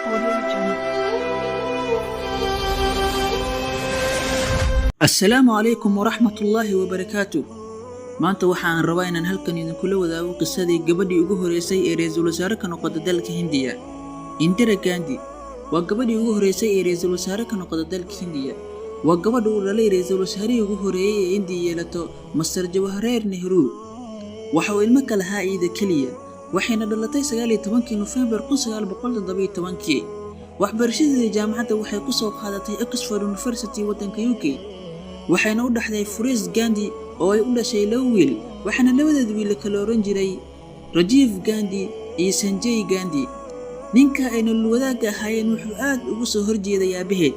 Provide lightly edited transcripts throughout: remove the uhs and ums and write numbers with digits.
Audio Jungle. Assalaamu calaykum waraxmatullaahi wabarakaatu. Maanta waxa aan rabaa inaan halkan idinkula wadaago qisadii gabadhii ugu horeysay ee ra'iisul wasaare ka noqota dalka Hindiya. Indira Gandhi waa gabadhii ugu horeysay ee ra'iisul wasaare ka noqota dalka Hindiya. Waa gabadha uu dhalay ra'iisul wasaarihii ugu horeeyey ee Hindiya yeelato, Master Jawaharlal Nehru. Waxa uu ilmo ka lahaa iyada keliya, waxayna dhalatay 19-kii Nofembar 1917-kii. Waxbarashadeeda jaamacadda waxay ku soo qaadatay Oxford University, waddanka UK, waxayna u dhaxday Feroze Gandhi oo ay u dhashay laba wiil, waxaana labadeeda wiil la kala oran jiray Rajiv Gandhi iyo Sanjay Gandhi. Ninka ay nolol wadaagga ahaayeen wuxuu aad ugu soo horjeeday aabaheed.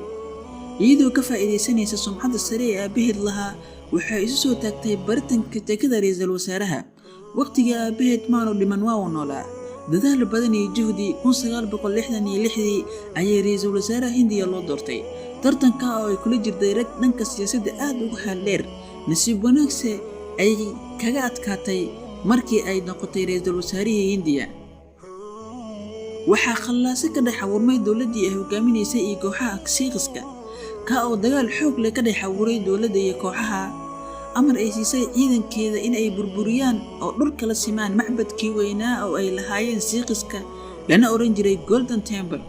Iyadoo ka faa'iidaysanaysa sumcadda sare ee aabaheed lahaa, waxay isu soo taagtay baritanka jagada ra'iisul wasaaraha. Waqtigii aabaheed maanu dhiman, waa uu noolaa. Dadaal badan iyo juhdi, 1966-dii ayay ra'iisul wasaaraha Hindiya loo doortay, tartanka oo ay kula jirtay rag dhanka siyaasadda aad ugu xeel dheer. Nasiib wanaagse ay kaga adkaatay markii ay noqotay ra'iisul wasaarihii Hindiya. Waxaa khallaase ka dhex abuurmay dowladdii ay hogaaminaysay iyo kooxaha Siikhiska, ka oo dagaal xoog leh ka dhex abuuray dowladda iyo kooxaha. Amar ay siisay ciidankeeda in ay burburiyaan oo dhulka la simaan macbadkii weynaa oo ay lahaayeen Siikhiska, lana oran jiray Golden Temple.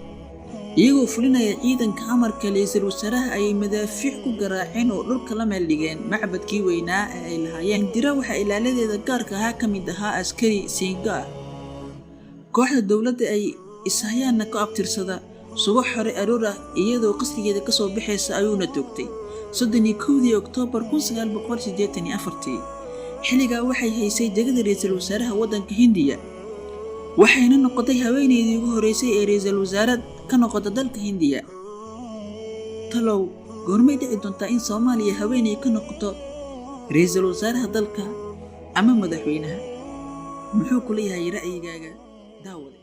Iyagoo fulinaya ciidanka amarka ra'iisul wasaaraha, ayay madaafiic ku garaaceen oo dhulka la meel dhigeen macbadkii weynaa ee ay lahaayeen. Indira waxaa ilaaladeeda gaarka ahaa ka mid ahaa askari Siingo ah. Kooxda dowladda ay ishayaanna ku abtirsada, subax hore aroor ah iyadoo qasrigeeda kasoo baxaysa ayuuna toogtay 31-dii Oktoobar 1984-tii. Xilligaa waxay haysay jagada ra'iisul wasaaraha waddanka Hindiya, waxayna noqotay haweeneydii ugu horeysay ee ra'iisul wasaare ka noqota dalka Hindiya. Talow goormay dhici doontaa in Soomaaliya haweeney ka noqoto ra'iisul wasaaraha dalka ama madaxweynaha? Muxuu kula yahay ra'yigaaga, daawade?